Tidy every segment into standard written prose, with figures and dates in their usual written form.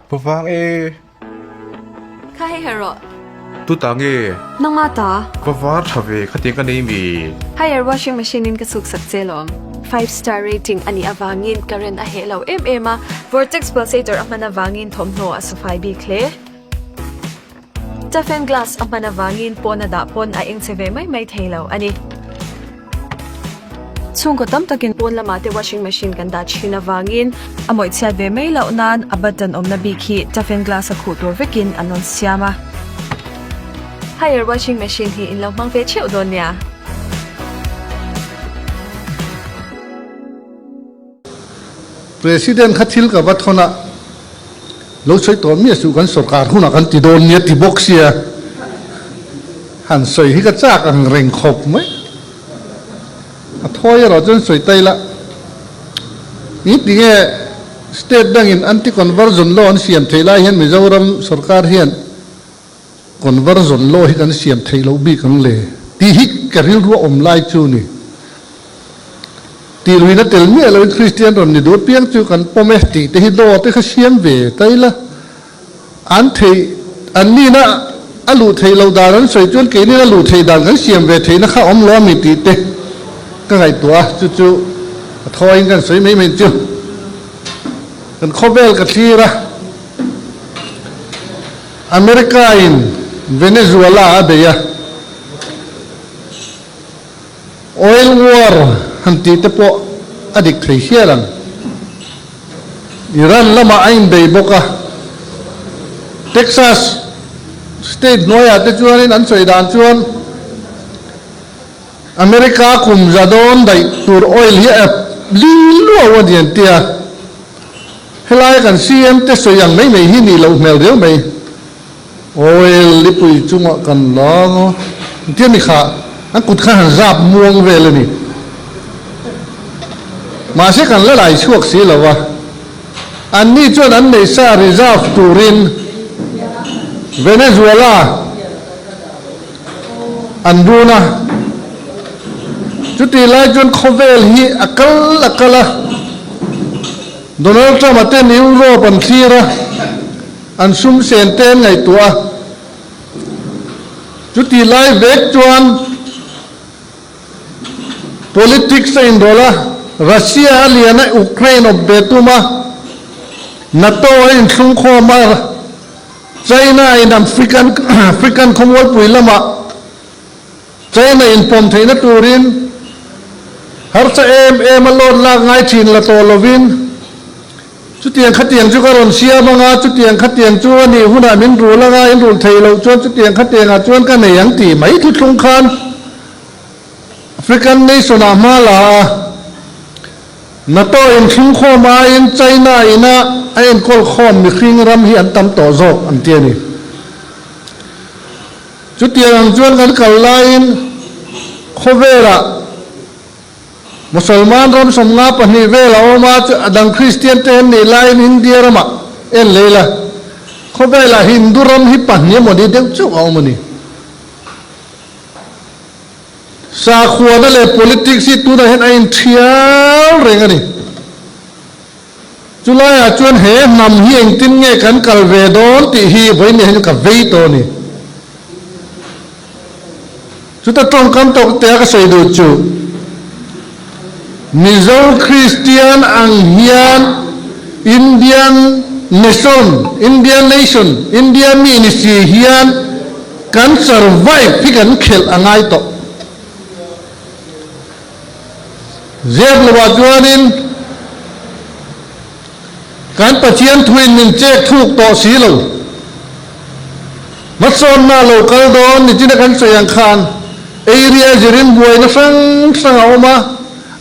Pu vang e. Kha hei her rawh. Tu ta nge? Nangma ta. Va var tha ve khatiang ka nei mi. Haier washing machine in ka chhuk sak che lawm. Five star rating a nih avangin current a heh lo em em a, vortex pulsator a hman avangin thawmhnaw a safai bik hle. Toughen glass a hman avangin pawn a dah pawn a eng che ve mai mai thei lo a ni. Chhungkaw tam takin pawn lamah te washing machine kan dah thin avangin a mawih chhiat ve mai loh nan a button awmna bik hi toughen glass a khuh tur vekin an rawn siam a. Haier washing machine hi in lo hmang ve theuh dawn nia. President kha thil ka va thawn a, lo sawi tawh miah suh kan sorkar hunah kan ti dawn nia ti bawk sia, han sawi hi ka chak ang reng khawp mai. A thawi erawh chuan sawi ta ila, ni tinge state dangin anti-conversion law an siam theih lai hian Mizoram sorkar hian conversion law hi kan siam theih loh bik ang le tih hi ka rilru a awm lai chu ni. Tih luina tel miah loin Kristian rawn ni duh apiang chu kan pawm e tih te hi law te kha siam ve ta ila, an theih an nina a luh theih loh dan an sawi chuan keinin a luh theih dan kan siam ve theihna kha awm lo a mi tih te ka ngaihtuah a, chu chu a thawiin kan sawi mai mai chu kan khawvel ka thlir a. America in Venezuela a bei a, oil war han tih te pawh a dik thei hial ang. Iran lamah a inbei bawk a, Texas state hnuaiah te chuanin an sawi dan chuan America kum za dawn daih tur oil hi a li luau a ni an ti a. Helai kan CM te sawi ang mai mai hi nih loh hmel riau mai. Oil lipui chungah kan la ngaw. Engtia mi kha an kut khan han zap muang vel a ni. Mahse kan la lai chhuak si lo a. Anni chuan an nei sa reserve turin Venezuela an run a. Chutih lai chuan khawvel hi a kal a kal a. Donald Trump a ten Europe an thlir a, an sum sen te an ngaihtuah a. Chutih lai vek chuan politics a inrawlh a, Russia a lian a, Ukraine awp ve tum a, NATO a inthlungkhawm a, China in African African khawmualpui lamah China in pawm theihna turin harsa em em a loan lak ngai thin la tawh lovin chutiang khatiang chu ka rawn siam anga, chutiang khatiang chu a nih hunah min rul anga, in rul theih loh chuan chutiang khatiangah chuan ka nei ang tih mai thuthlung khan African nation ah hma la a. NATO in thlungkhawm aiin China ina a enkawl khawm mihring ram hi an tam tawh zawk an ti a ni. Chutiang ang chuan kan kal laiin khawvelah Musalman ram 52 vel a awm a, a dang Kristian te an nih laiin India ramah en lei la, khawvelah Hindu ram hi pahnih emaw ni deuh chauh a awm a ni. Sakhuana leh politics hi tunah hian a inthial reng a ni. Chulaiah chuan he hnam hi engtin nge kan kal ve dawn tih hi vawiin hian ka vei tawh a ni. Chuta tawngkam tawk tea ka sawi duh chu Mizo Kristian ang hian Indian nation, Indian nation, India mi ni si hian Kan survive hi kan khelh a ngai tawh. Zep lovah chuanin kan Pathian thuin min chek thuk tawh si lo. Hmasawnna lo kal dawn nichina kan sawi ang khan area zirin buaina hrang hrang a awm a,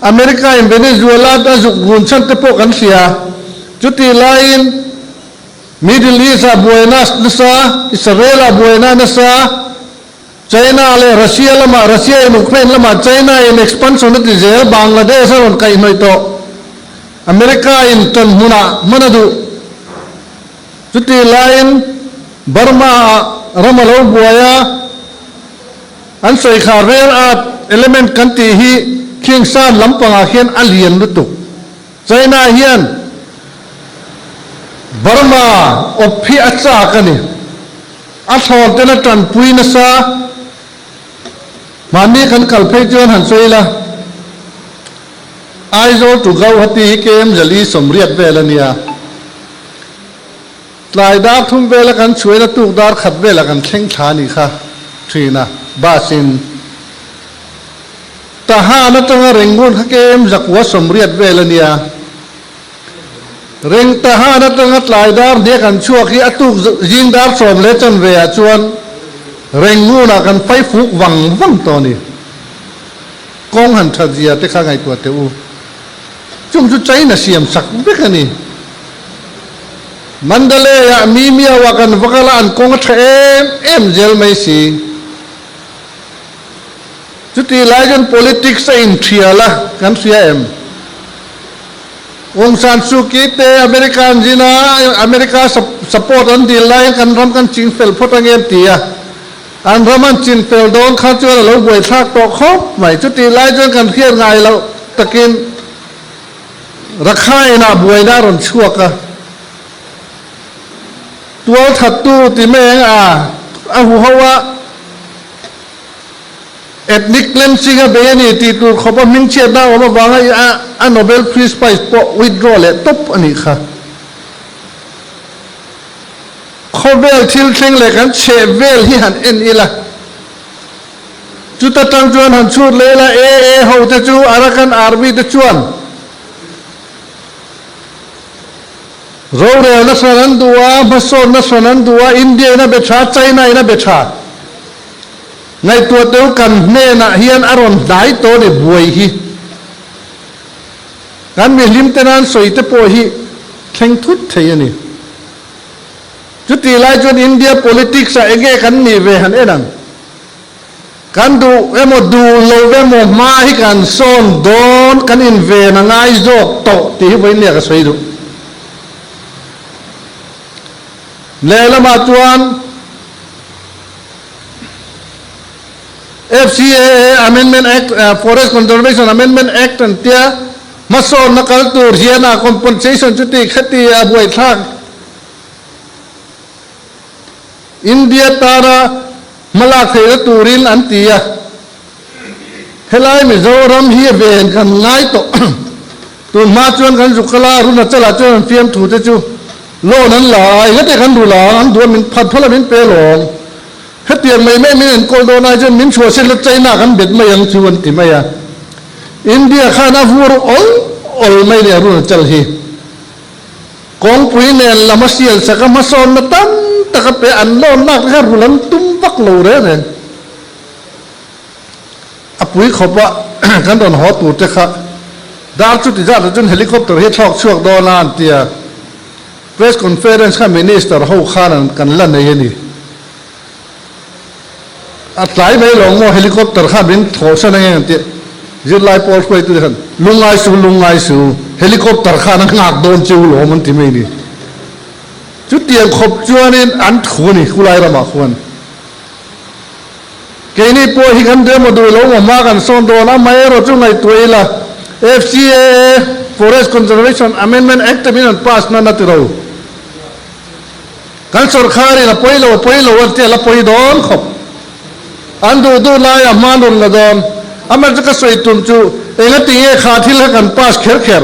America in Venezuela a zuk run chhan te pawh kan hria. Chutih laiin Middle East ah buaina nasa, Israel ah buaina nasa, China leh Russia lamah, Russia in Ukraine lamah China in expansion a ti zel, Bangladesh a rawn kaihhnawih tawh, America in tan hmunah hman a duh. Chutih laiin Burma ah ram a lo buai a, an sawi kha rare earth element kan tih hi khing san lampangah khian a lian lutuk. China hian Burma awp hi a chak a ni. A thlawn ten a tanpui nasa. Mahni kan kal phei chuan han sawi ila, Aizawl to Gauhati hi KM 480 vel a nia. Tlai dar thum vela kan chhuain a tuk dar khat velah kan thleng thla a nih kha thin a, bus in Tahan atanga Rangoon kha KM 980 vel a nia. Reng Tahan atanga tlai dar hniah kan chhuak hi a tuk zing dar sawm leh chanve ah chuan Rangoon ah kan fai fuk vang vang tawh a ni. Kawng han that zia te kha ngaihtuah teh u. Chung chu China siam sak vek a ni. Mandalay-ah mi miau-ah kan va kal a, an kawng a tha em em zel mai si. Chutih lai chuan politics a inthial a, kan hria em? Aung San Suu Kyi te America an zin a, America support an dil laiin kan ram kan ching fel phawt ang em ti a. An ram an chin fel dawn kha chuan a lo buaithlak tawh khawp mai. Chutih lai chuan kan hriat ngai loh takin Rakhine ah buaina a rawn chhuak a. Tualthattu ti mai ang a, a huho a ethnic cleansing a bei a ni tih tur khawpa hmingchhiatna a awm avanga a Nobel Peace Prize pawh withdraw leh tawp a nih kha. Khawvel thil thleng leh kan chheh vel hi han en ila, chuta tang chuan han chhut leh ila, AA ho te chu Arakan Army te chuan rorelna hran an duh a, hmasawnna hran an duh a, India in a be tha, China in a be tha. Ngaihtuah teu kan hnenah hian a rawn hnai tawh ni buai hi. Kan mihlim te nan sawi te pawh hi thleng thut thei a ni. Chutih lai chuan India politics ah enge kan nih ve han en ang. Kan duh emaw duh lo emaw hma hi kan sawn dawn, kan inven a ngai zawk tawh tih hi vawiin nia ka sawi duh. Lehlamah chuan FCAA Amendment Act, Forest Conservation Amendment Act an tia hmasawnna kal tur hian a compensation chu ti khati a buaithlak India tana hmalak theihna turin an ti a. Helai Mizoram hi ven kan ngai tawh. Tun hma chuan kan Zukala Arunachala chuan an fiamthu te chu loan an la a, engate kan ru la ang, an duh a min phat phalh a min pe lawng. Hetiang mai mai min enkawl dawn ai chuan min chhuah sel la China kan bet mai ang chu an ti mai a. India khan a vur awl awl mai ni Arunachal hi. Kawngpui nen lam a sial chak a hmasawnna tam tak a pe an loan lak te kha rul an tum vak lo reng reng. A pui khawp a kan rawn haw tur te kha dar chuti zat ah chuan helicopter hi a thlawk chhuak dawn a an ti a. Press conference kha minister ho khan an kan la nei a ni. A tlai mai lo maw helicopter kha min thawhsan ang eng tih zirlai pawl hruaitu te khan lungngai su lungngai su helicopter khan a nghak dawn cheu lawm an ti mai ni. Chutiang khawp chuanin an thu a ni khulai ramah khuan. Keini pawh hi kan demo duh lo maw hma kan sawn dawn a, amaherawh chu ngaihtuah ila FCAA, Forest Conservation Amendment Act te min an pass nan a ti ro. Kan sawrkharin a pawi lo a pawi lo an tia la pawi dawn khawp. An duh duh laiah hma an rawn la dawn. Amaherawhchu ka sawi tum chu enga ti nge kha thil kha kan pass kher kher.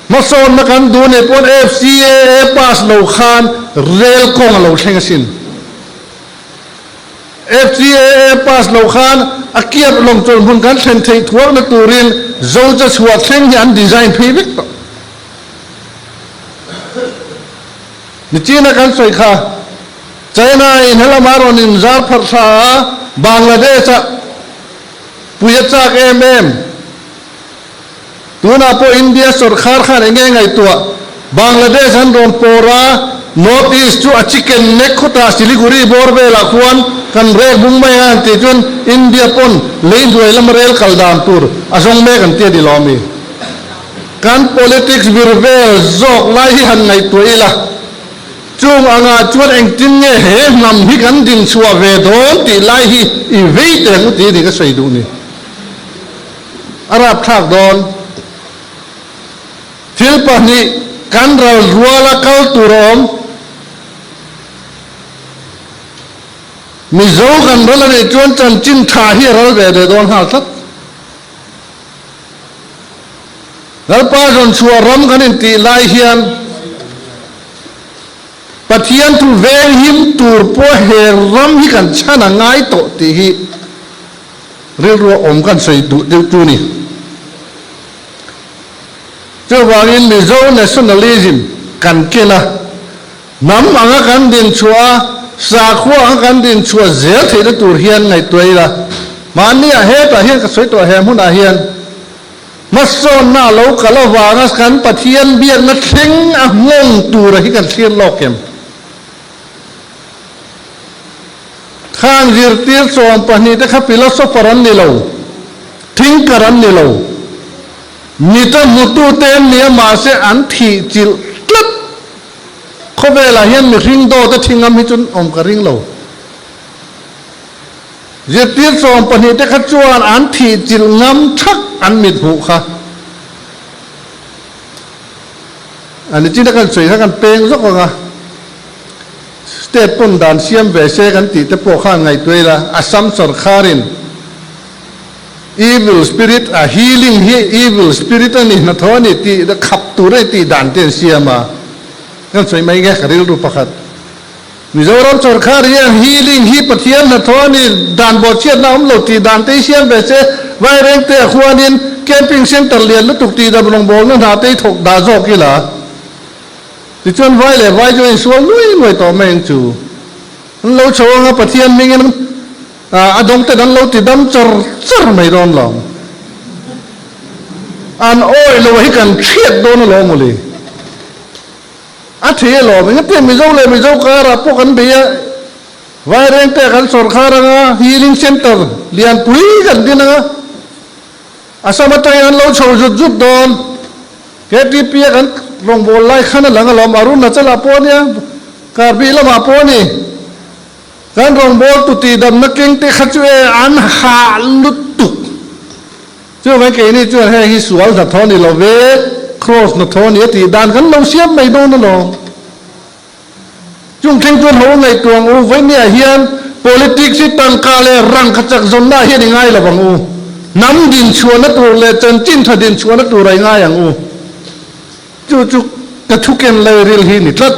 Hmasawnna kan duh nih pawn FCAA pass lo khan rel kawng a lo thleng asin. FCAA pass lo khan a kiap lawng chawlh hmun kan thlen theih thuakna turin Zocha chhuah thleng hi an design phei vek tawh. Nichina kan sawi kha China in helama rawn in zar pharh thla a, Bangladesh ah pui a chak em em. Tunah pawh India sawrkhar khan enge ngaihtuah Bangladesh an rawn pawr a, North East chu a chicken neck khawtah Siliguri bawr velah khuan kan rek bung mai a an tih chuan India pawn lei hnuai lama rel kal dan tur a zawng mek an ti a ni lo ami? Kan politics vir vel zawk lai hi han ngaihtuah ila, chung angah chuan engtin nge he hnam hi kan dinchhuah ve dawn tih lai hi i vei teh ang u tih ni ka sawi duh ni. A rapthlak dawn. Thil pahnih. kan ral ruala kal tur a awm. Mizo kan ral a nih chuan chanchin tha hi a ral ve ve dawn nghal tlat. Lalpa zawn chhuah ram kan intih lai hian Pathian thu veng him tur pawh he ram hi kan chhan a ngai tawh tih hi rilru a awm kan sawi duh deuh tu ni. Chuvangin Mizo nationalism kan ken a, hnam anga kan din chhuah a, sakhua anga kan din chhuah zel theihna tur hian ngaihtuah ila, mahni ah hetah hian ka sawi tawh he hmunah hian hmasawnna a lo kal avanga kan Pathian biakna thleng a nghawng tura hi kan thlir lawk em? Khang zirtir 12 te kha philosopher an ni lo, thinker an ni lo, mita hmutu te an ni a mahse an thih chilh tlat. Khawvelah hian mihring dawt a thi ngam hi chu awm ka ring lo. Zirtir 12 te kha chuan an thih chilh ngam thak an mit hmuh kha. A ni chin a kan sawi kha kan peng zawk ang a. State pawn dan siam ve se kan tih te pawh khan ngaihtuah ila, Assam sorkharin evil spirit a healing hi evil spirit a ni hnathawh a ni tih khap tur a ni tih dan te an siam a, kan sawi mai nge ka rilru pakhat. Mizoram sorkar hian healing hi Pathian hnathawh a ni dan bawhchhiatna awm lo tih dan te hi siam ve se, Vairengte ah khuanin camping center lian lutuk tih dam rawngbawlna hna te hi thawk dah zawk ila. Tichuan vai leh vai chu a insual nuai nuai tawh mai ang chu. An lo chho anga Pathian hmingin a dawngten an lo ti dam char char mai dawn lo. An awi lo hi kan hriat dawn alawm mawle. A thei alawm. Engati Mizo leh Mizo karah pawh kan bei a, Vairengte ah kan sawrkhar anga Healing Center lianpui kan din anga, Assam atangin an lo chho zut zut dawn. KTP a kan rawngbâwl lai khan a lang alawm, Arunachal ah pawh a nia, Karbi lamah pawh a ni. Kan rawngbâwl tu tihdamna keng te kha chu e an hah lutuk. Chuvang keini chuan heng hi sual hnathawh ni lo ve, kraws hnathawh ni a tih dan kan lo siam mai dawn alawm. Chung thleng chuan ho ngaihtuah ang u, vawinia hian politics hi tangka leh rangkachak zawnna ah hian i ngai lo ang u. Hnam dinchhuahna tur leh chanchin tha dinchhuahna tur ah i ngai ang u. Chu chu ka thu ken lai ril hi ni tlat.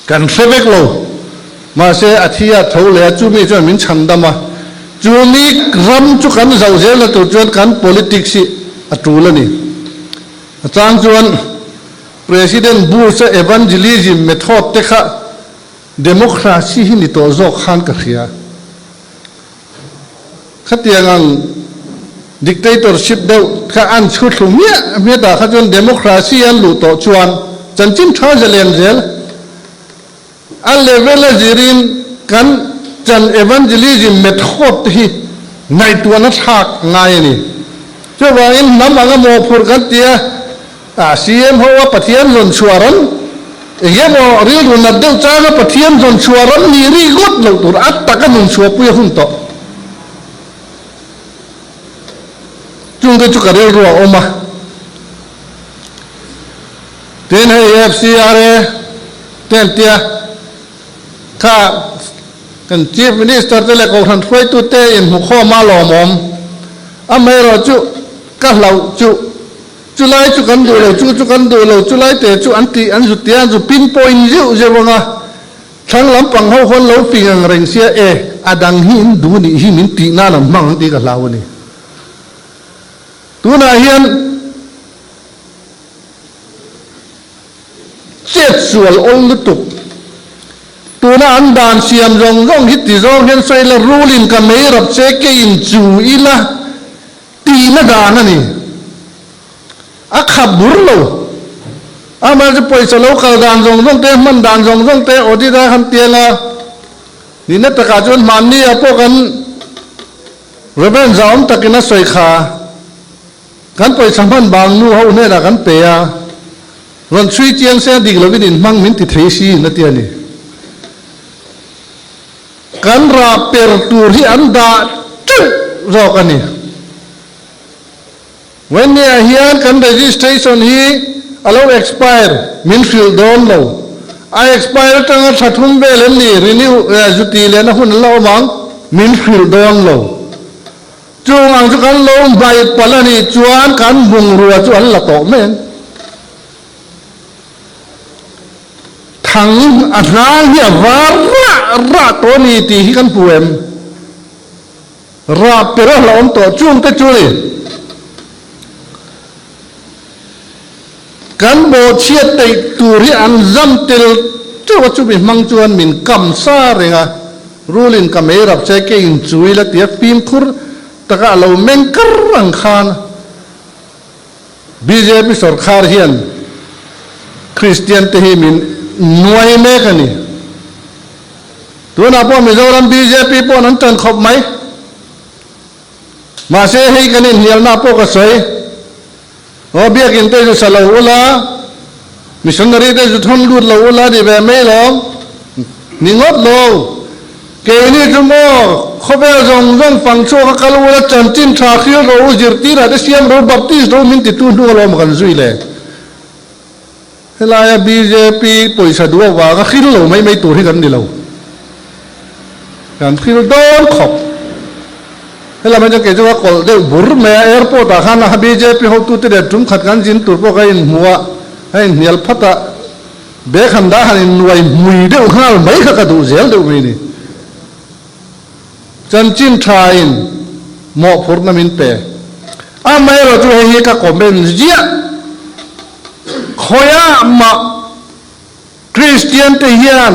Kan hre vek lo. Mahse a thi a tho leh a, chumi chuan min chhan dam a. Chumi ram chu kan zoh zelna tur chuan kan politics hi a tul a ni. A chang chuan President Bush-a evangelism method te kha democracy hi ni tawh zawk khan ka hria. Khatiang ang dictatorship deuh kha an chhu thlu hmiah hmiah tah kha chuan democracy an luh tawh chuan chanchin tha zalen zel. A level a zirin kan chan evangelism method te hi ngaihtuahna thlak a ngai a ni. Chuvangin hnam anga mawhphurh kan ti a, a CM ho a Pathian zawn chhuah ram, eng emaw rilru nat deuh changa Pathian zawn chhuah ram nih ri ngawt loh tur a taka nun chhuahpui a hun tawh. Chungte chu ka rilru a awm a. Tin hei FCRA te an tia, kha kan Chief Minister te leh Kohhran hruaitu te inhmukhawm a lawmawm. Amaherawh chu ka hlauh chu chulai chu kan duh lo, chu chu kan duh lo, chulai te chu an tih an zu tia an zu pinpoint zeuh zeuh ang a, thlang lampang ho hawn lo fing ang reng sia e, a dang hi in duh nih hi min tih nan an hmang ang tih ka hlau a ni. Tunah hian Chet sual awl lutuk. Tuna an dan siam zawng zawng hi ti zawng hian sawi ila rulin ka mei rap che keiin chu ila tihna dan a ni. A khap bur lo. Amah chu pawisa lo kal dan zawng zawng te, hman dan zawng zawng te audit a han tiang a. Nihna takah chuan hmanni ah pawh kan Reverend zahawm takin a sawi kha. Kan pawisa hman bang nu ho hnenah kan pe a, rawn chhui chiang se a dik lovin inhmang min ti thei si in a ti a ni. Kan rah per tur hi an dah teuh zawk a ni. Wendy-ah hian kan registration hi A lo expire min hrilh dawn lo. A expire atanga tha thum vel em ni renew zu tih lehna hun an la awm ang min hrilh dawn lo. Chung ang chu kan lo hmaih palh a nih chuan kan bungrua chu an la tawh mai ang. Thang a hnang hi a var rah rah tawh a ni tih hi kan hmu em? Rah per a hlauhawm tawh chung te chu ni. Kan bawhchhiat teih tur hi an zam tel teuh a, chumi hmang chuan min kam sa reng a, rulin ka mei rap che ke in chui la tia fimkhur taka a lo meng kar ang khan bjp sawrkhar hian Kristian te hi min nuai mek a ni. Tunah pawh Mizoram bjp pawh an tan khawp mai. Mahse hei kan inhnialna pawh ka sawi. Aw biakin te zu sa lo ula, missionary te zu thawn lut lo ula ni ve mai lawm. Ni ngawt lo. Keini chu maw khawvel zawng zawng fang chhuak a kal ula chanchin tha hril ro u zirtirah te siam ro baptist ro min titu hnu alawm kan zui le. Helaia bjp pawisa duh avanga hril lo mai mai tur hi kan ni lo. Kan hril dawn khawp. Helam hi chuan kei chu ka kawlh deuh bur mai a, airport ah khan a bjp hotute nen tum khat kan zin tur pawh ka inhmu a, a inhnial phat a, bag han dah han innuai hmui deuh nghal mai kha ka duh zel deuh mai a ni. Chanchin tha in mawhphurhna min pe. Amaherawh chu hei hi ka comment ziah. Khawiah mah Kristian te hian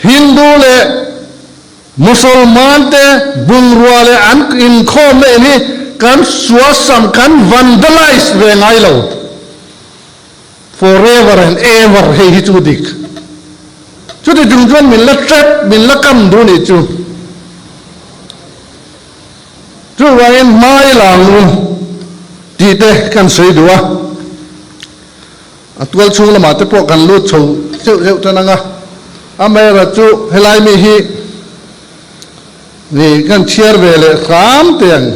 Hindu leh Musulman te bungrua leh an inkhawmna in hi kan suasam, kan vandalize ve ngai lo. Forever and ever hei hi chu dik. Chuti chung chuan min la trap, min la kam duh nih chu. Chuvangin hmai lang u tih te kan sawi duh a. A tual chhung lamah te pawh kan lut chho zeuh zeuh tan ang a. Amaherawhchu chu helai mi hi ni kan chhiar ve leh hram teh ang.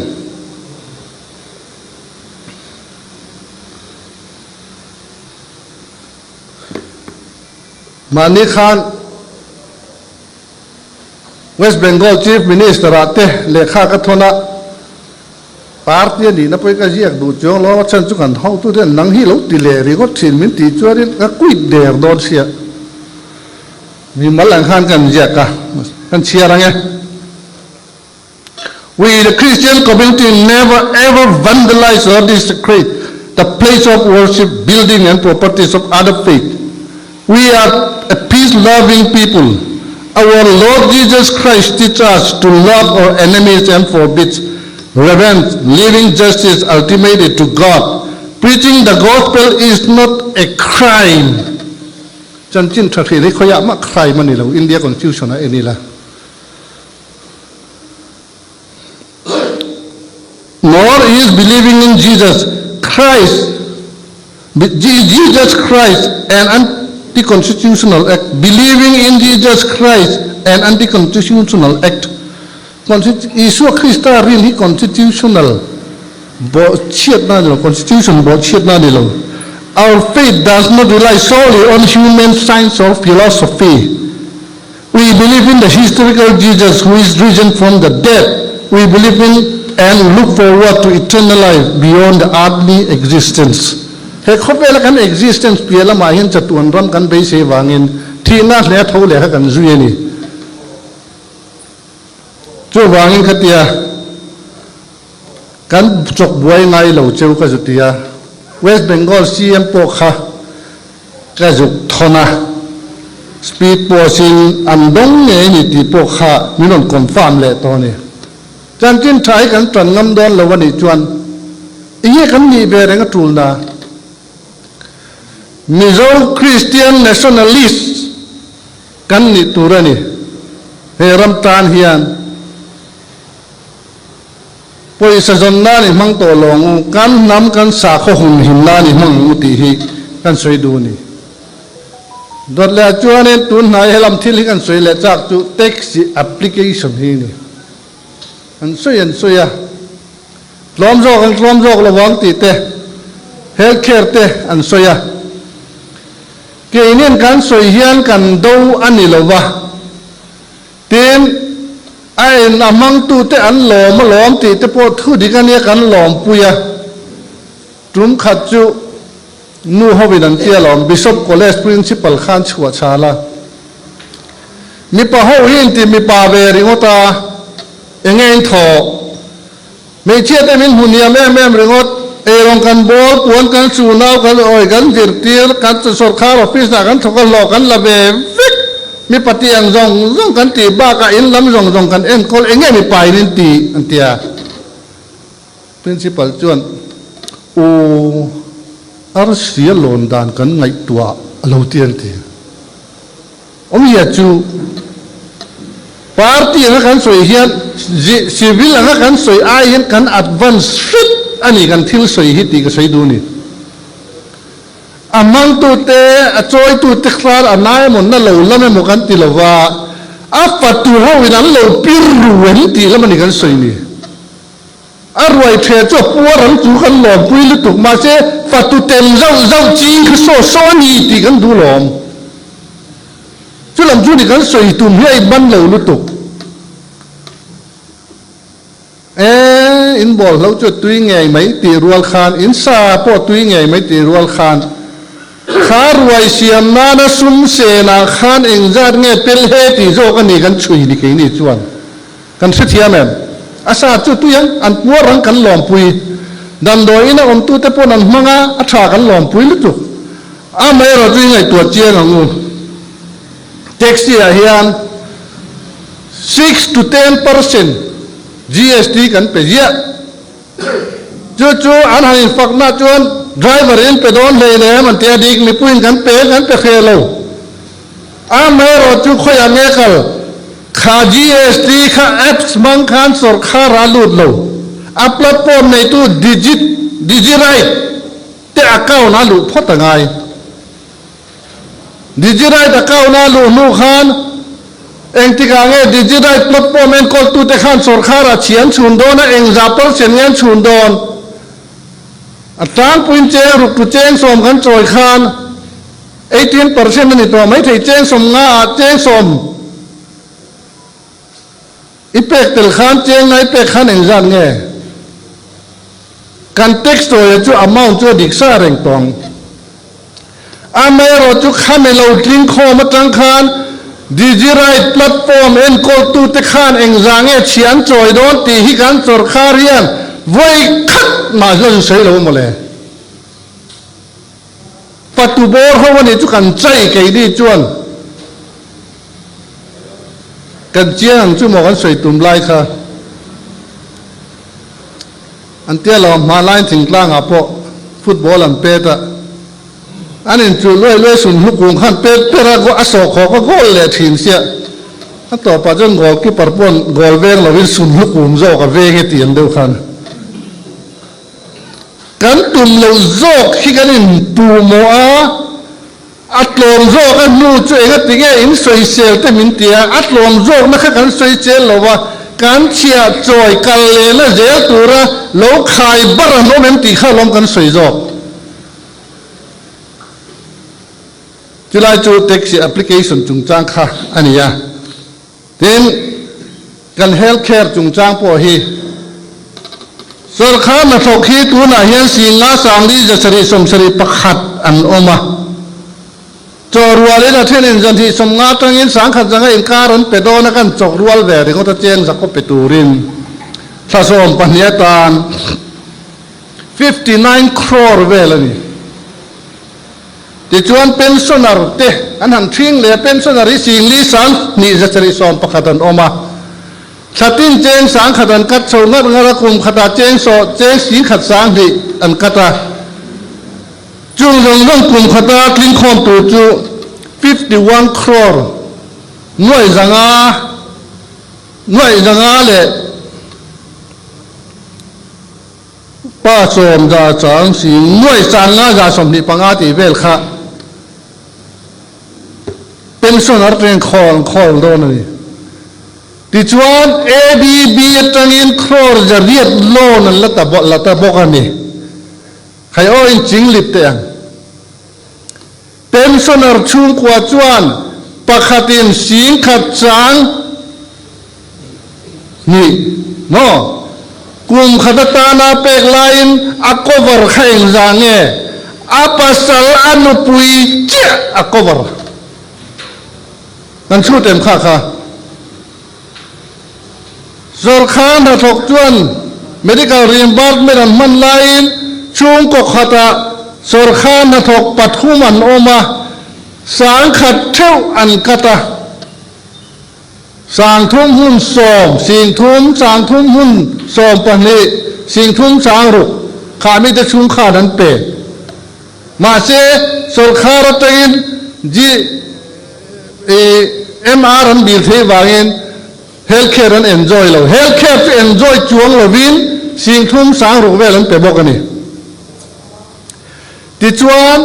Mahni khan West Bengal Chief Minister ah te lehkha ka thawn a, party a nihna pawhin ka ziak duh chuang lo, a chhan chu kan hotu ten nang hi lo ti leh ringawt thin min tih chuanin ka quit der dawn sia. Mimal ang khan kan ziak a, kan chhiar ang e. We the Christian community never ever vandalize or desecrate the place of worship, building and properties of other faith. We are a peace-loving people. Our Lord Jesus Christ teaches us to love our enemies and forbids revenge, leaving justice ultimately to God. Preaching the gospel is not a crime. Chanchin tha hrilh hi khawiah mah crime a ni lo, India Constitution ah en ila. Nor is believing in Jesus Christ Jesus Christ an anti-constitutional act Believing in Jesus Christ an anti-constitutional act Isua Krista rin hi constitutional bawhchhiatna a ni lo Constitution bawhchhiatna a ni lo Our faith does not rely solely on human science or philosophy. We believe in the historical Jesus who is risen from the dead. We believe in and look forward to eternal life beyond the earthly existence. He khawvela kan existence piah lamah hian chatuan ram kan beisei vangin thihna hle a tho leh kha kan zui a ni. Chuvangin khatia kan chawk buai ngai lo cheu ka zu ti a, West Bengal CM pawh kha ka zuk thawn a, speed post in an dawng ngei a ni tih pawh kha min rawn confirm leh tawh a ni. Chanchin tha hi kan tan ngam dawn lo a nih chuan enge kan nih ve reng a tul na? Mizo Christian Nationalist kan nih tur a ni he ram tan hian. Pawisa zawn nan i hmang tawh lo ang u, kan hnam kan sakhaw hun him nan i hmang ang u tih hi kan sawi duh a ni. Dawt leh ah chuanin tun hnai helam thil hi kan sawi leh chak chu taxi application hi a ni. An sawi an sawi a, tlawm zawk an tlawm zawk lo vang tih te, health care te an sawi a. Keinin kan sawi hian kan do a ni lo va, tin, a en a hmangtute an lawm alawm tih te pawh thu dik a nia kan lawmpui a. Tum khat chu nu hovin an tia lawm, Bishop College Principal khan chhuah chhal a. Mipa ho hi inti mipa ve ringawt a, enge in thawh? Hmeichhia te min hmu hniam em em ringawt, eirawng kan bawl, puan kan su, nau kan awi, kan zirtir, kan sawrkhar office ah kan thawk a hlawh kan la ve vek, mipa tih ang zawng zawng kan tih bakah in lam zawng zawng kan enkawl eng nge mipa in in ti an ti a. Principal chuan U Arsia lawn dan kan ngaihtuah a lo ti an ti. Awmzia chu party anga kan sawi hian civil anga kan sawi ai hian kan advance hret a ni kan thil sawi hi tih ka sawi duh a ni. A hmangtute, a chawitute khan a nai emaw na lo lam emaw kan ti lo va, a fatu ho in an lo pir ru em tih lam a ni kan sawi ni. A ruai ṭhe chu a puar ang chu kan lawmpui lutuk, mahse fatu tem zauh zauh ching kha saw saw a ni tih kan duh lawm. Chu lam chu ni kan sawi tum hi a inban lo lutuk. E, in bawl hlo chu a tui ngei mai tih rual khan, in sa pawh a tui ngei mai tih rual khan, kha ruai siam nana sum senah khan engzat nge pel he tih zawk a ni kan chhui ni keini chuan. Kan hrethiam em? A sa chu tui ang, an puar ang kan lawmpui. Damdawi ina awmtute pawn an hmang a, a tha kan lawmpui lutuk. Amaherawh chu i ngaihtuah chiang ang u. Taxi ah hian 6 to 10% GST kan pe ziah. Chu chu an han infakna chuan driver in pe dawn hlei lem an ti a, dik mipuiin kan pe kan pe hreh lo. Amaherawh chu khawiah nge kal? Kha GST kha apps hmang khan sawrkhar a lut lo. A platform neitu Digit, Digiride, te account a luh phawt a ngai. Digiride account a luh hnu khan engtikah nge Digiride platform enkawltute khan sawrkhar a chhi an chhun dawn a, engzah percent nge an chhun dawn? A tlangpuiin cheng ruktu cheng sawm kan chawi khan 18% a ni tawh maithei cheng sawm nga ah cheng sawm i pek tel khan cheng nga i pek khan engzat nge kan tax tawia chu amount chu a dik sa reng tawh ang. Amaherawh chu khami lo tling khawm atang khan Digiride platform enkawl tute khan engzah nge chhia an chawi dawn tih hi kan sawrkhar hian vawi khat mah hla zu sawi lo mawle. Fatu bawr ho a nih chu kan chai keini chuan kan chiang ang chu maw kan sawi tum lai kha an tia lo hmanlaiin thingtlang ah pawh football an pet a an inchuh luai luai sun hlukung khan pet per a a sawhkhawk a goal leh thin sia a tawpah chuan goal keeper pawn goal veng lovin sun hlukung zawk a veng e tih ang deuh khan. Kan tum loh zawk hi kan inpuh mawh a, a tlawm zawk a hnu chu engati nge in sawisel te min ti a, a tlawm zawkna kha kan sawisel lo va, kan chhiah chawi kal lehna zel tura lo khai bar an awm em tih kha alawm kan sawi zawk. Chulai chu taxi application chungchang kha a ni a. Tin, kan health care chungchang pawh hi sawrkhar hnathawk hi tunah hian 50 sangli 700 71 an awm a. Chaw rualin a thenin zanhnih 50 atangin 1000 zanga inkar an pe dawn a, kan chawk rual ve ringawt a cheng zakhaw pe turin thla 12 atan 59 crore vel a ni. Tichuan pensioner te an han ṭhing leh a, pensioner hi 40 sang 2 711 an awm a, thla tin cheng 1000 an cut chho ngar ngar a, kum khatah cheng saw cheng 10,000 sang hnih an cut a, chung zawng zawng kum khata tlingkhawm tur chu 51 crore nuaih zanga nuaih zanga leh Pa sawm za chang sing nuaih sang nga za 25 tih vel kha pension a teng khawl khawl dawn a ni. Tichuan ADB atangin crore 800 loan an la ta la ta bawk a ni. Khai aw in ching lip teh ang. Pensioner chhungkua chuan pakhatin 10,000 chang hnih maw? Kum khat atana pek laiin a cover kha engzah nge? A pasal a nupui chiah a cover. Kan chhut em kha kha? Sawrkar hnathawk chuan medical reimbursement an hman laiin chhungkaw khatah sawrkar hnathawk pathum an awm a, 10,000 theuh an cut a. 30 hun 10, 30, 30 hun 12, 30 6 kha mite chhungkhan an pe. Mahse, sawrkar atangin GMR an bil theih vangin health care an enjoy lo. Health care chu enjoy chuang lovin 30 6 vel an pe bawk a ni. Tichuan,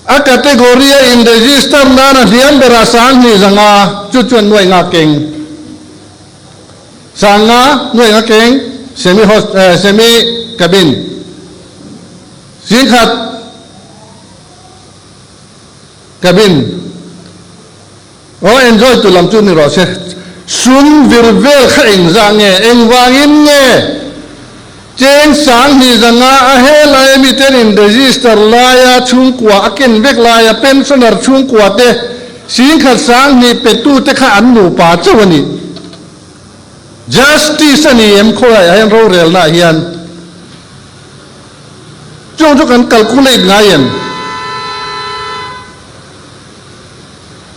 a category a in register nan a hliam berah 2500 chu chuan nuai nga keng. 50 nuai nga keng semi host semi cabin 10,000 cabin aw enjoy tu lam chu ni rawh se. Sum vir vel kha engzah nge? Engvangin nge cheng 2500 a helai ami ten in register laia chhungkua a ken vek laia pensioner chhungkua te 10,000 20,000 petu te kha an nupa chauh a ni. Justice a ni em khawlaiah hian rorelnaah hian chung chu kan calculate ngai em?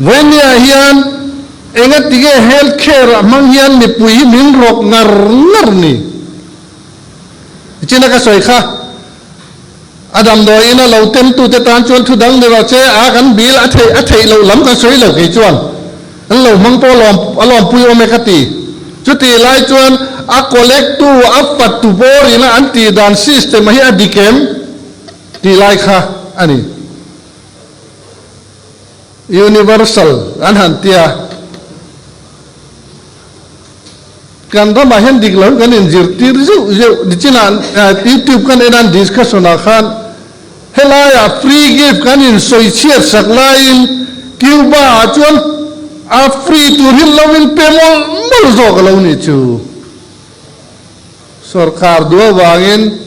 Vawinia hian enga tige health care ah hmang hian mipui hi min rawk ngar ngar ni? China ka sawi kha a damdawi ina lo tem tute tan chuan thu dang ni rawh che a kan bill a theih a theih loh lam kan sawi lo kei chuan an lo hmang pawh alawm a lawmpui awm e ka ti. Chutih lai chuan a collect tu a fat tu bawr ina an tih dan system a hi a dik em tih lai kha a ni. Universal an han ti a, kan ramah hian dik lo kan inzirtir zeuh zeuh nichinah YouTube kan en a discussion ah khan helaiah free gift kan insawi chhiat sak laiin Cuba ah chuan a free tur hi lo in pe mawlh mawlh zawk a lo nih chu. Sorkar duh avangin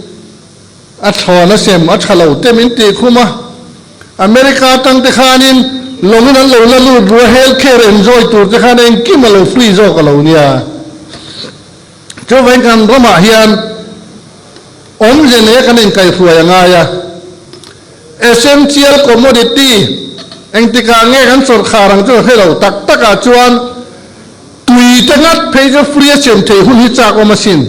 A thlawn a sem a tha lo te min tih khum a, America atang te khanin lawngin an lo la lut ru a, health care enjoy tur te khan engkim a lo free zawk a lo nia. Chuvangin kan ramah hian awmze nei a kan inkaihhruai a ngai a, essential commodity engtikah nge kan sawrkhar ang chu ka hre lo tak takah chuan tui te ngat phei chu free a sem theih hun hi chak awm asin.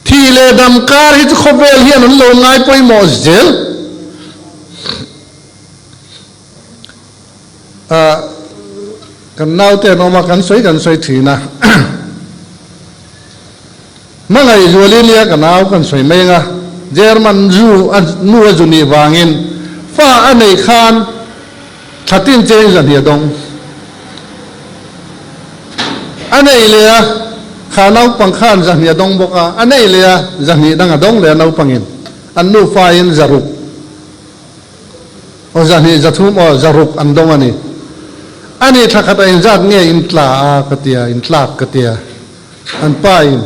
Thi leh dam kar hi chu khawvel hian an lo ngai pawimawh zel. Ah, kan naute an awm a, kan sawi kan sawi thin a. Hmangaih zual i nia ka nau kan sawi mai anga, German zu a nu a zu nih vangin fa a neih khan thla tin cheng zahnih a dawng. A nei leh a, kha naupang khan zahnih a dawng bawk a, a nei leh a, zahnih dang a dawng leh a naupangin an nufain zaruk aw zahnih zathum aw zaruk an dawng a ni. A ni thla khat a inzat nge in tla a ka tia, in tlak ka tia. An pa in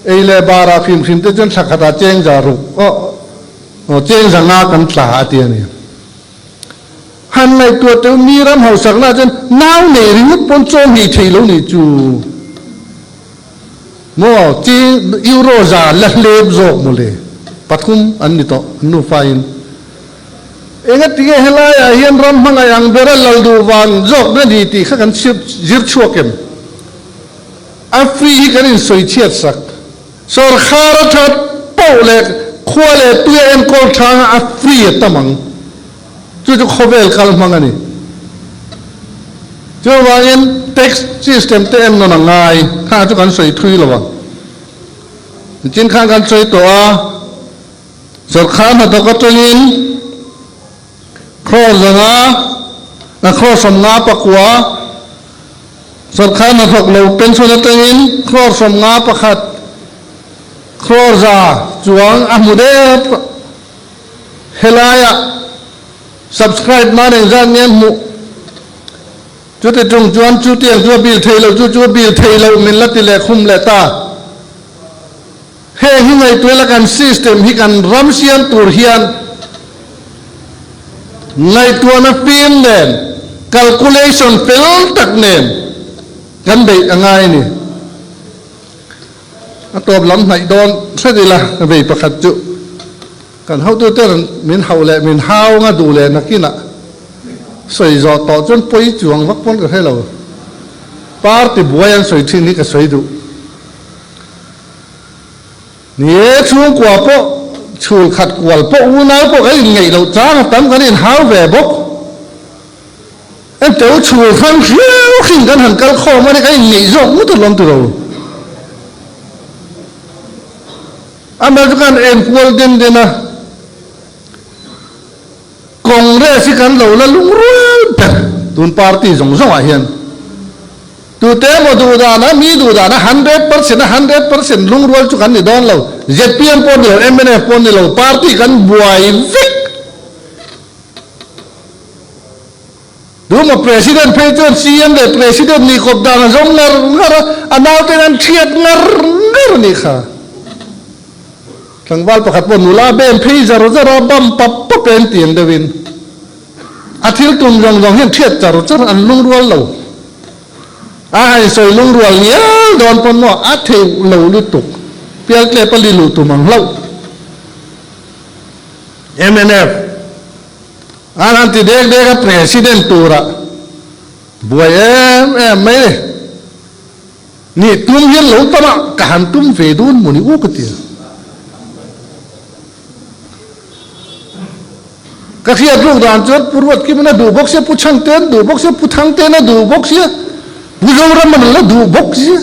ei leh barah hrim hrim te chuan thla khatah cheng zaruk aw aw cheng zanga kan tla a ti a ni. Han ngaihtuah teuh mi ram hausakna chuan nau nei ringawt pawn chaw hnih thei lo nih chu maw chi euro za la hlep zawk maw le pathum an ni tawh an nufa in enga tinge helai ah hian ram hmangaih ang bera lal duh vang zawk na ni tih kha kan zir chhuak em a free hi kan in sawi chhiat sak Sawrkhar a that poh leh khua leh tui a enkawl thang a, a free a tam ang. Chu chu khawvel kal hmang a ni. Chuvangin tax system te en nawn a ngai, kha chu kan sawi thui lo ang. Nichin khan kan sawi tawh a, sawrkhar hnathawk atangin crore zanga, crore 50 pakua, Sawrkhar hnathawk lo pension atangin crore 51, crore 100 chuang a hmu dep. Helaiah. Subscribe nan engzat nge an hmuh? Chuti ṭung chuan chutiang chu a bill thei loh, chu chu a bill thei loh min la ti leh khum leh ta. Heng hi ngaihtuah ila kan system hi kan ram siam tur hian ngaihtuahna fim nen, calculation fel tak nen kan beih a ngai a ni. A tawp lam hnaih dawn hret ila vei pakhat chu kan hotute rawn min hauh leh min hau anga duh leh nakinah sawi zawh tawh chuan pawi chuang vak pawn ka hre lo. Party buai an sawi thin hi ka sawi duh. Ni e, chhungkua pawh, chhul khat kual pawh, unau pawh kan inngeih loh chang a tam kan inhau ve bawk. Engteu chhul hrang hriau hrin kan han kal khawm a ni, kan inngeih zawk ngawt alawm tiro. Amah chu kan enkual den den a, Congress hi kan lo la lungrual ber tun party zawng zawngah hian. Tute emaw duh dana, mi duh dana 100% a 100% lungrual chu kan ni dawn lo. Zpm pawh ni lo, mnf pawh ni lo, party kan buai vek. Tuma President phei chuan CM leh President nih kawp dan a zawng ngar ngar a, a nauten an thiat ngar ngar a nih kha. Tlangval pakhat pawh nula bem phei zar zar a, bam pap pap e an ti ang deuhin. A thil tum zawng zawng hian thiat char char an lungrual lo. A han sawi lungrual ngial dawn pawn maw a theuh lo lutuk. Pialtlep a li luh tum ang hlauh. Mnf. An han ti dek dek a, President tura buai em em mai ni. Nih tum hian lo tam a, ka han tum ve dawn maw ni u ka ti a. Ka hriat ruk dan chuan Pu Ruatkimin a duh bawk sia, Pu Chhangte'n duh bawk sia, Pu Thangte'n a duh bawk sia, Pu Zoraman a la duh bawk sia.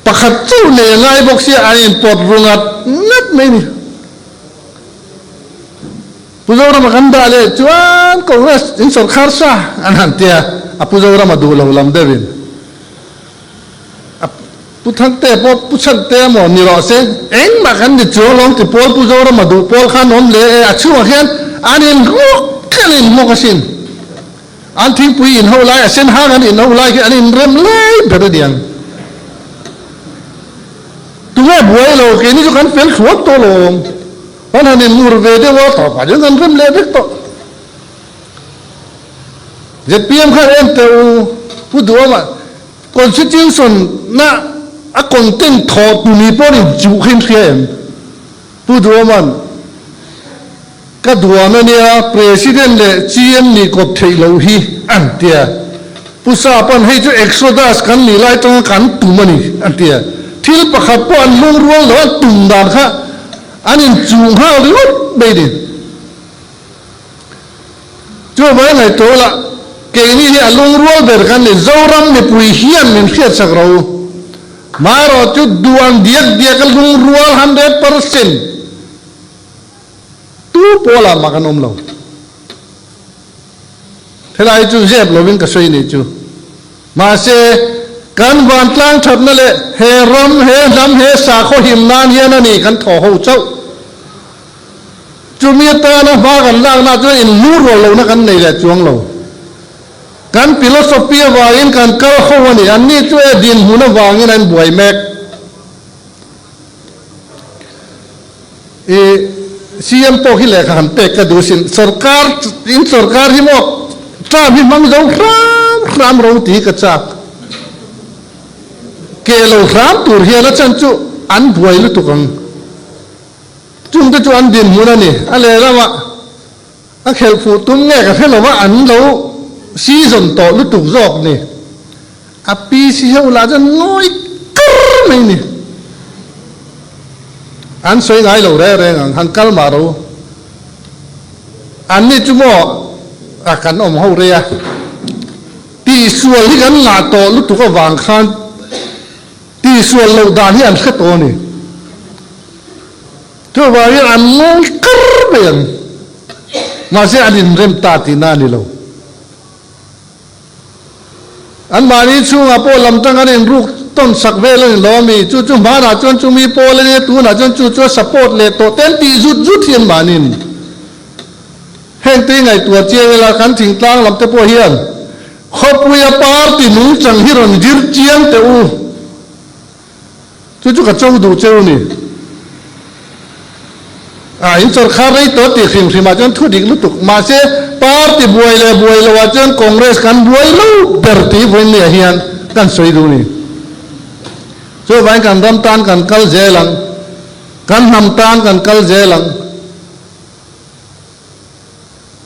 Pakhat chauh nei a ngai bawk sia, an inpawt ru ngat ngat mai ni. Pu Zorama kan dah leh chuan Congress in sawrkhar sa an han tia, a Pu Zorama duh lo lam deuhin a Pu Thangte pawh Pu Chhante emaw ni rawh se, engmah kan ni chuang lo ang ti pawl Pu Zorama duh pawl khan awm leh e, a chhungah khian an inruak an inhmawk asin. An thingpui in ho lai, a sen hang an in ho lai khi an inrem lai ber a niang. Tunge buai lo, keini chu kan fel thluak tawh lo awm. Kan han inmur ve deuh a, tawpah chuan kan rem leh vek tawh. Zpm khan en teh u, Pu Duhawma Constitution na a content thawh tuni pawh in chuh kha in hria em? Pu Duhawma'n ka duan a nia, President leh CM nih kawp theih loh hi an tia. Pu Sapa'n hei chu Exodus kan nih lai tanga kan tum a ni an tia. Thil pakhat pawh an lungrual lo, an tum dan kha an inchuh nghal ringawt mai ni. Chuvang ngaihtuah ula, keini hi a lungrual ber kan ni, Zoram mipui hian min hriatsak ro u. Marawh chu duan diak diak a lungrual 100%. Tu pawlah mah kan awm lo. Helai chu zep lovin ka sawi nih chu. Mahse, kan vantlang thatna leh he ram, he hnam, he sakhaw him nan hian a ni kan thaw ho chauh. Chumi atana hma kan lakna chuan inhmuh rual lohna kan nei leh chuang lo. Kan philosophy avangin kan kal ho a ni. Anni chu e dinhmun avangin an buai mek. I CM pawh hi lehkha han pek ka duh sin. Sorkar, in sorkar hi maw term hi hmang zo hram hram ro tih hi ka chak. Ke lo hram tur hian a chan chu an buai lutuk ang. Chungte chu an dinhmun a ni. A lehlamah a khelh fuh tum nge ka hre lo va, an lo season tawh lutuk zawk ni. A PC ho lah chuan ngawi kar mai ni. An sawi ngai lo reng reng ang, han kal mah ro. An ni chu maw a kan awm ho rei a, tihsual hi kan ngah tawh lutuk avang khan tihsual loh dan hi an hre tawh a ni. Chuvangin an ngawi kar mai ang. Mahse an inrem ta tihna a ni lo. Anmahni chhungah pawh lam tang an inruk tawn sak vel a ni lo ami? Chu chu hmanah chuan chumi pawl a nia, tunah chuan chu chu a support leh tawh te an tih zut zut hi anmahni a ni. Heng te hi ngaihtuah chiang ila kan thingtlang lam te pawh hian khawpuia party nungchang hi rawn zir chiang teh u. Chu chu ka cho duh cheu ni. A in sawrkhar rei tawh tih hrim hrim ah chuan thu dik lutuk. Mahse party buai leh buai lo ah chuan Congress kan buai lo ber tih vawiin ni ah hian kan sawi duh ni. Chuvangin kan ram tan kan kal zel ang. Kan hnam tan kan kal zel ang.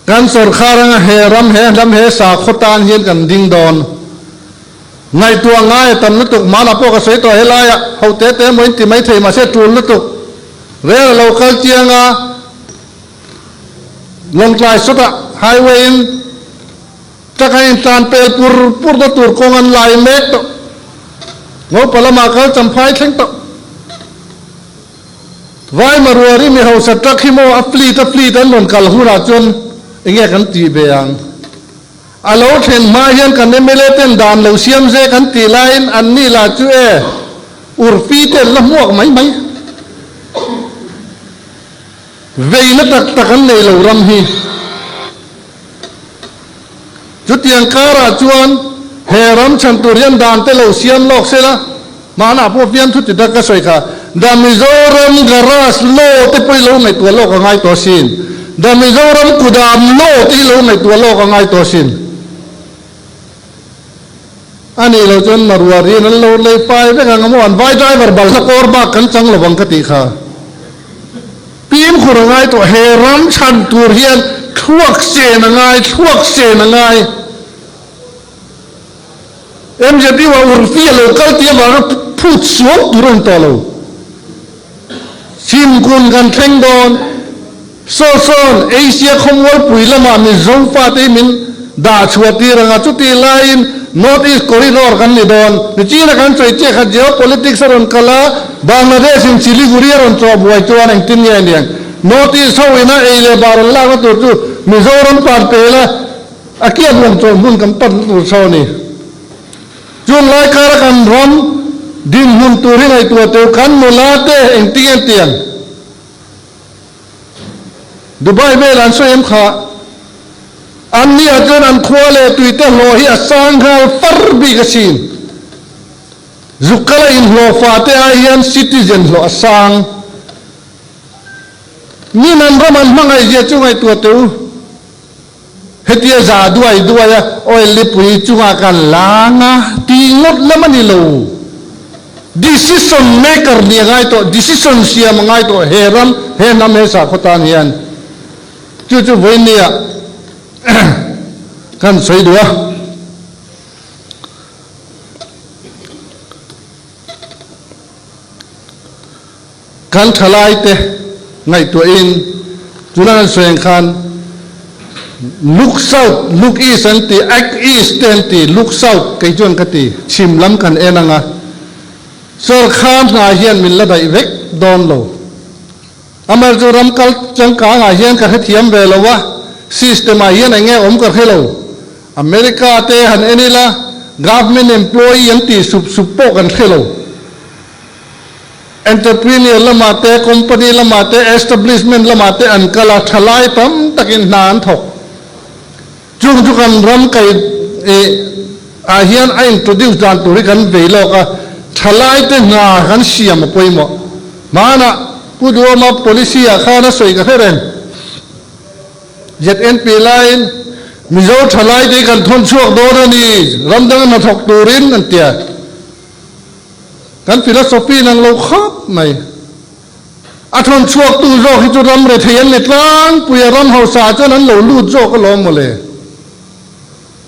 Kan sawrkhar anga he ram, he hnam, he sakhaw tan hian kan ding dawn. Ngaihtuah ngai a tam lutuk, hmanah pawh ka sawi tawh helaiah ho te te emaw in ti mai thei mahse tul lutuk. Rel a lo kal chiang a, Lawngtlai sawtah highway in truck an intlan pel pur pur na tur kawng an lai mek tawh. Ngopa lamah kal champhai thleng tawh. Vai Maruari mi hausa truck hi maw a fleet a fleet an rawn kal hunah chuan enge kan tih ve ang? A lo thlen hma hian kan mla ten dan lo siam zek an tih laiin an ni lah chu e urfi te an la hmuak mai mai. Veina tak tak an nei lo ram hi. Chutiang karah chuan he ram chhan tur hian dan te lo siam lawk se la, hmanah pawh fiamthu ti tak ka sawi kha, The Mizoram Garage Law te pawh hi lo ngaihtuah lawk a ngai tawh asin, The Mizoram Kudam Law te hi lo ngaihtuah lawk a ngai tawh asin. A nih loh chuan Marua rian an lo lei fai vek ang a maw, an vai driver balhla kawr bak kan chang lo vang ka tih kha. Fimkhur a ngai tawh, he ram chhan tur hian thluak sen a ngai, thluak sen a ngai. MZU ah Urfi a lo kal tih avanga phut sual tur a ni tawh lo. Chhimkun kan thleng dawn, saw sawn Asia khawmualpui lamah Mizo fate hi min dah chhuah tir ang a, chutih laiin North East Corridor kan ni dawn. Nichina kan sawi chiah kha geopolitics a rawn kal a, Bangladesh in Siliguri a rawn chawh buai chuan engtin nge aniang? North East ho ina ei leh bar an lakna tur chu Mizoram pan pela a kiat ruang chawh hmun kan pan tur saw a ni. Chung lai kara kan ram dinhmun tur hi ngaihtuah teuh kan nula te engtin nge an tiang? Dubai vel an sawi em kha? An ni ah chuan an khua leh tui te hlawh hi a sang nghal far bik asin. Zuk kala inhlawhfa te ai hian citizen hlawh a sang. Min an ram an hmangaih zia chu ngaihtuah teh u. Hetia za duai duai a oil lipui chungah kan lang a tih ngawt lam a ni lo. Decision maker nih a ngai tawh, decision siam a ngai tawh he ram, he hnam, he sakhaw tan hian. Chu chu vawinia kan sawi duh a. Kan thalaite ngaihtuahin tuna kan sawi ang khan Look South, Look East an ti, Act East te an ti, Look South kei chuan ka ti, chhim lam kan en ang a, sawrkhar hna hian min la daih vek dawn lo. Amaherawhchu ram kal changkangah hian ka hrethiam ve lo a, system ah hian eng nge awm ka hre lo. America te han en ila, government employee an tih sup sup pawh kan hre lo. Entrepreneur lamah te, company lamah te, establishment lamah te an kal a, thalai tam takin hna an thawk. Chung chu kan ram kai ah hian a introduce dan tur hi kan vei lawk a, thalai te hna kan siam a pawimawh. Hmanah Pu Duhawma policy ah khan a sawi ka hre reng. ZNP laiin Mizo thalai te hi kan thawn chhuak dawn a ni, ram danga hna thawk turin an ti a. Kan philosophy nang lo khawp mai. A thawn chhuaktu zawk hi chu ram rethei an ni tlangpui a, ram hausa chuan an lo lut zawk alawm mawle.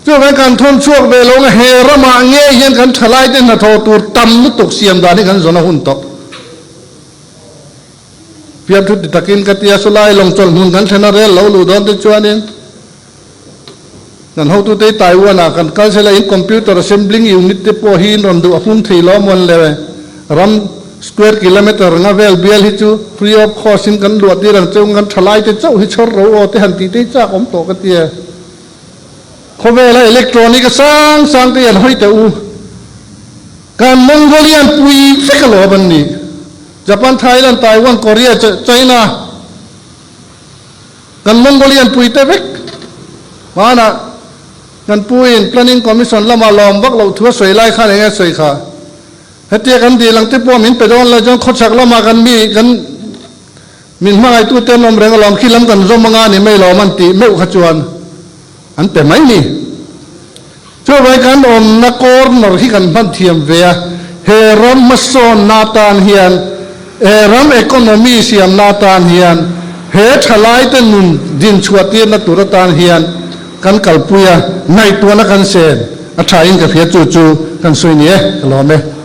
Chuvangin kan thawn chhuak ve lo nga he ramah ngei hian kan thalaite hnathawh tur tam lutuk siam dan hi kan zawn a hun tawh. Fiamthu ti takin ka tia Sulai lawng chawlh hmun kan thlen a rel lo luh dawn te chuanin kan hotute hi Taiwan ah kan kal sela in computer assembling unit te pawh hi in rawn duh a hung thei lo mawn le ram square kilometer nga vel bial hi chu free of cost in kan luah tir ang cheu kan thalai te chauh hi chhawr ro aw te han tih te hi chak awm tawh ka tia. Khawvela electronic a sang sang te hi an hawi teh u. Kan Mongolian pui vek alawm an ni. Japan, Thailand, Taiwan, Korea, China. Kan Mongolian puite vek hmanah kan puin Planning Commission lama lawm vak loh thu a sawi lai khan eng nge a sawi kha? Hetia kan dil ang te pawh min pe dawn lo chuan khawchhak lamah kan mi kan min hmangaitute an awm reng alawm khi lam kan zawm anga ni mai lawm an tih meuh kha chuan an pe mai ni. Chuvai kan awmna corner hi kan hman thiam ve a, he ram hmasawnna atan hian, he ram economy siamna atan hian, he thalaite nun dinchhuah tirna tur atan hian kan kalpui a, ngaihtuahna kan sen a thain ka hria chu chu kan sawi ni e, ka lawm e.